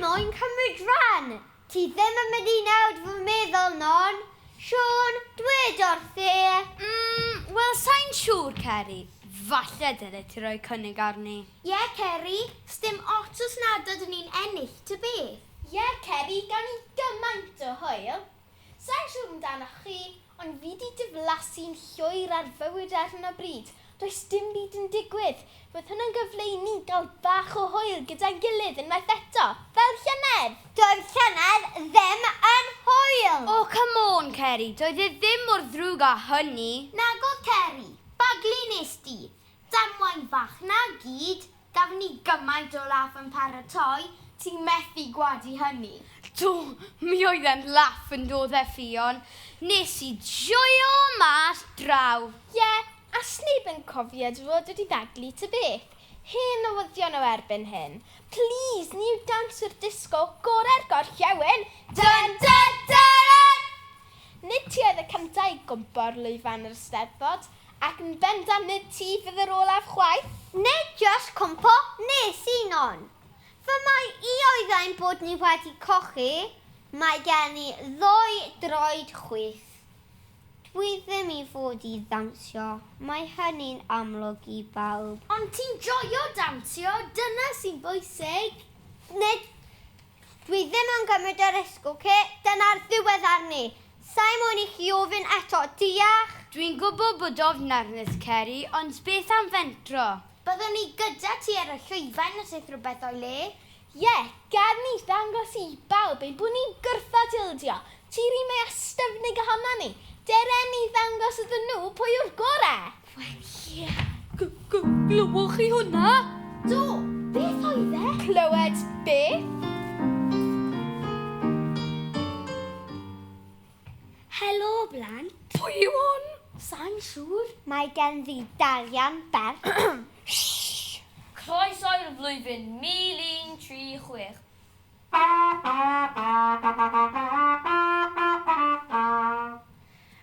moyn cymryd rhan. Ti ddim yn mynd i newid fy meddwl, Non. Siôn, dwed wrthi. Mm, wel, sai'n siŵr, Ceri. Falle dylet ti roi cynnig arni. Ie, Ceri, sdim ots os nad ydyn ni'n ennill, ta beth. Ie, Ceri, gawn ni gymaint o hwyl. Sai'n siŵr amdanoch chi, ond fi 'di diflasu'n llwyr ar fywyd ar hyn o bryd. Does dim byd yn digwydd. Roedd hwnna'n gyfle i ni gael bach o hwyl gyda'n gilydd unwaith eto, fel llynedd! Doedd llynedd ddim yn hwyl! O, come on, Ceri, doedd e ddim mor ddrwg â hynny. Nagodd, Ceri. Baglu nes di. Damwain fach 'na gyd. Gafon ni gymaint o laff yn paratoi, ti methu gwadu hynny. Do, mi oedd e'n laff yn doedd e, Ffion. Nes i joio mas draw. Ie, a sneb yn cofio dy fod wedi baglu ta beth. Hen newyddion o erbyn hyn. Plîs, ni yw dawnswyr disgo gorau'r gorllewin! Dun dun dun! Nid ti oedd y cynta i gwmpo ar lwyfan yr Eisteddfod, ac yn bendant nid ti fydd yr olaf chwaith. Nid jyst cwmpo nes i, Non. Fy mai i oedd ein bod ni wedi cochi, mae gen i ddwy droed chwith. Dwi ddim i fod i ddawnsio, mae hynny'n amlwg i bawb. Ond ti'n joio dawnsio, dyna sy'n bwysig. Nid Dwi ddim yn cymryd y risg, oce? Dyna'r ddiwedd arni. Sai moyn i chi ofyn eto, diach? Dwi'n gwybod bod ofn arnat, Ceri, ond beth am fentro? Byddwn ni gyda ti ar y llwyfan os aeth rhywbeth o'i le. Ie, gad ni ddangos i bawb ein bod ni'n gwrthod ildio. Ti'n rhy mwy ystyfnig ohonon ni. Dere ni ddangos iddyn nhw pwy yw'r gore! Wel, ie. Glywoch chi hwnna? Do, beth oedd e? Clywed beth? Helo, blant. Pwy yw hwn? Sai'n siŵr. Mae genddi darian bert. Shh! Croeso i'r flwyddyn 1136.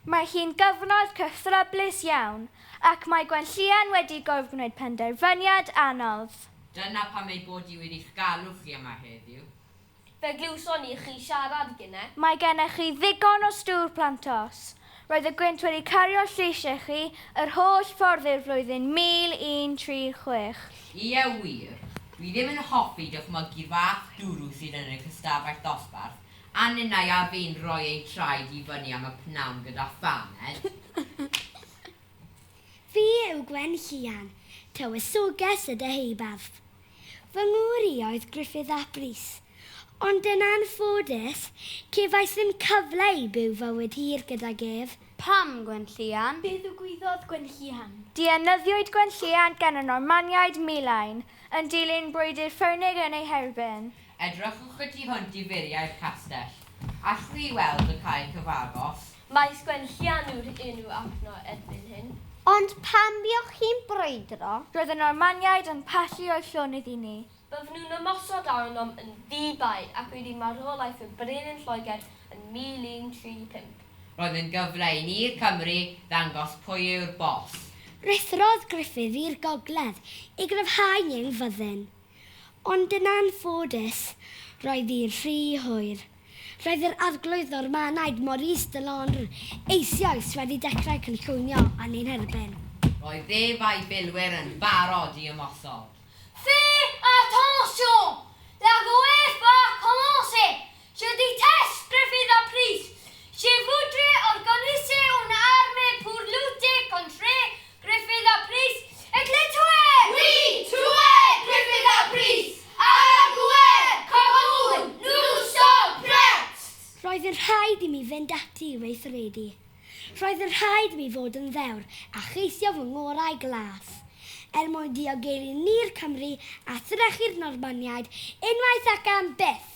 Mae hi'n gyfnod cythryblus iawn, ac mae Gwenllïan wedi gorfod gwneud penderfyniad anodd. Dyna pam ei bod hi wedi'ch galw chi yma heddiw. Fe glywson ni chi siarad gynne. Mae gennych chi ddigon o stŵr, plantos. Roedd y gwynt wedi cario lleisiau chi yr holl ffordd i'r flwyddyn 1136. Ie wir. Dwi ddim yn hoffi dychmygu'r fath dwrw sydd yn eich ystafell ddosbarth, a ninnau a fi'n rhoi ein traed i fyny am y pnawn gyda phaned. Fi yw Gwen Llian, tywysoges y Deheubarth. Fy ngŵr i oedd Gruffydd ap Rhys, ond yn anffodus, cefais ddim cyfle i byw fywyd hir gydag ef. Pam, Gwenllïan? Be ddigwyddodd, Gwenllïan? Dienyddiwyd Gwenllïan gan y Normaniaid Milain, yn dilyn brwydr ffyrnig yn ei herbyn. Edrychwch y tu hwnt i furiau'r castell. Allwch chi weld y cae cyfagos? Maes Gwenllian yw'r enw arno erbyn hyn. Ond pam buoch chi'n brwydro? Roedd y Normaniaid yn pallu o'u llonydd i ni. Bydden nhw'n ymosod arnom yn ddi-baid ac wedi marwolaeth y brenin Lloegr yn 1135. Roedd yn gyfle i ni'r Cymry ddangos pwy yw'r bos. Rhuthrodd Gruffydd i'r gogledd i gryfhau ei fyddin. Ond yn anffodus, roedd hi'n rhy hwyr. Roedd yr arglwydd Normanaidd Maurice de Landre eisoes wedi dechrau cynllwynio yn ein herbyn. Roedd ef a'i filwyr yn barod i ymosod. Fais attention! La guerre va commencer! Je déteste Gruffydd ap Rhys! Je voudrais organiser une armée pour lutter contre Gruffydd ap Rhys et le tuer! Oui, tuer Gruffydd ap Rhys! À la guerre commune! Nous sommes prêts! Roedd yn rhaid i mi fynd ati i weithredu. Roedd yn rhaid i mi fod yn ddewr a cheisio fy ngorau glas, er mwyn diogelu ni'r Cymry a threchu'r Normaniaid unwaith ac am byth!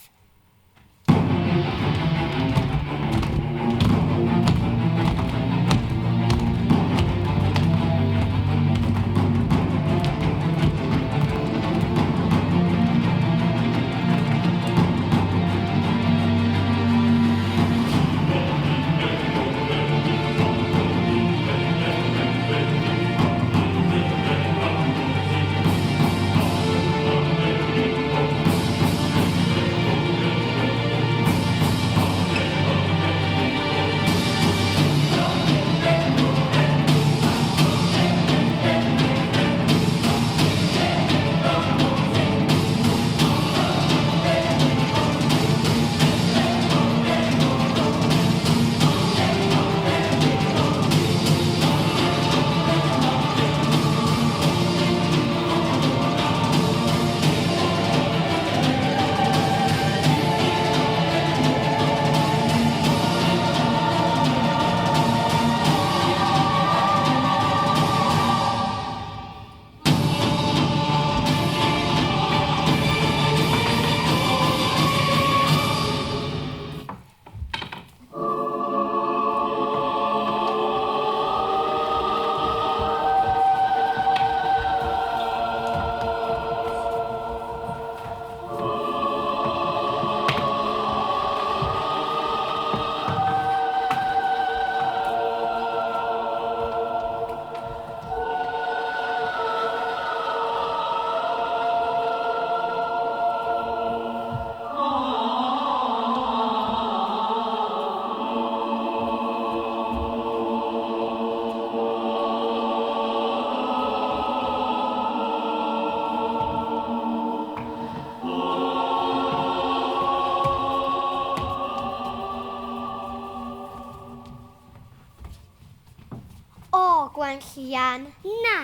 Gwenllian. Na,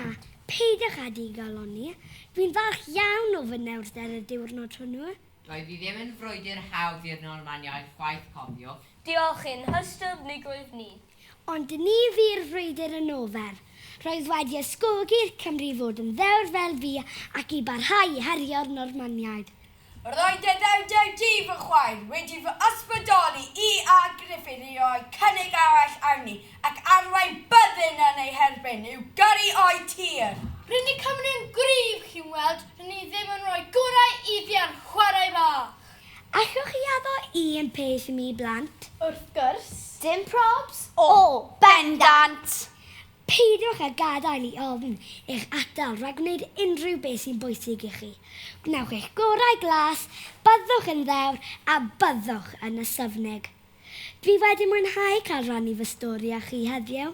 peidiwch â digalonni. Dwi'n falch iawn o fy newrder y diwrnod hwnnw. Doedd hi ddim yn frwydr hawdd i'r Normaniaid chwaith cofiwch. Diolch i'n hystyfnigrwydd ni. Ond ni fu'r frwydr yn ofer. Roedd wedi ysgogi'r Cymry i fod yn ddewr fel fi ac i barhau i herio'r Normaniaid. Roedd dy ddewrder di, fy chwaer, wedi fy ysbrydoli i a Gruffydd i roi cynnig arall arni ac arwain byddin yn ei herbyn i'w gyrru o'i tir. Rŷn ni Cymru yn gryf, chi'n weld, rŷn ni ddim yn rhoi gorau iddi ar chwarae bach. Allwch chi addo un peth i mi, blant? Wrth gwrs. Dim probs? O, bendant! Peidiwch â gadael i ofn eich atal rhag gwneud unrhyw beth sy'n bwysig i chi. Gwnewch eich gorau glas, byddwch yn ddewr a byddwch yn ystyfnig. Dwi wedi mwynhau cael rhannu fy stori â chi heddiw.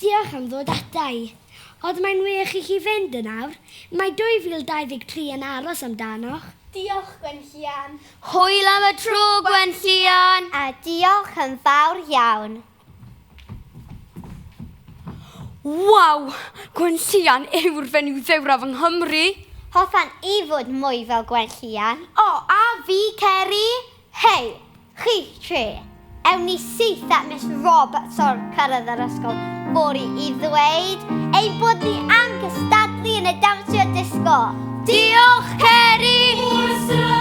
Diolch am ddod ata i. Ond mae'n wych i chi fynd yn awr. Mae 2023 yn aros amdanoch. Diolch, Gwenllian. Hwyl am y tro, Gwenllian! A diolch yn fawr iawn. Waw! Gwenllian yw'r fenyw ddewraf yng Nghymru. Hoffan i fod mwy fel Gwenllian. O, a fi, Ceri. Hei, chi tre. Ewn ni syth at Miss Roberts o'r cyrraedd yr ysgol fory i ddweud ein bod ni am cystadlu yn y dawnsio disgo. Diolch, Ceri!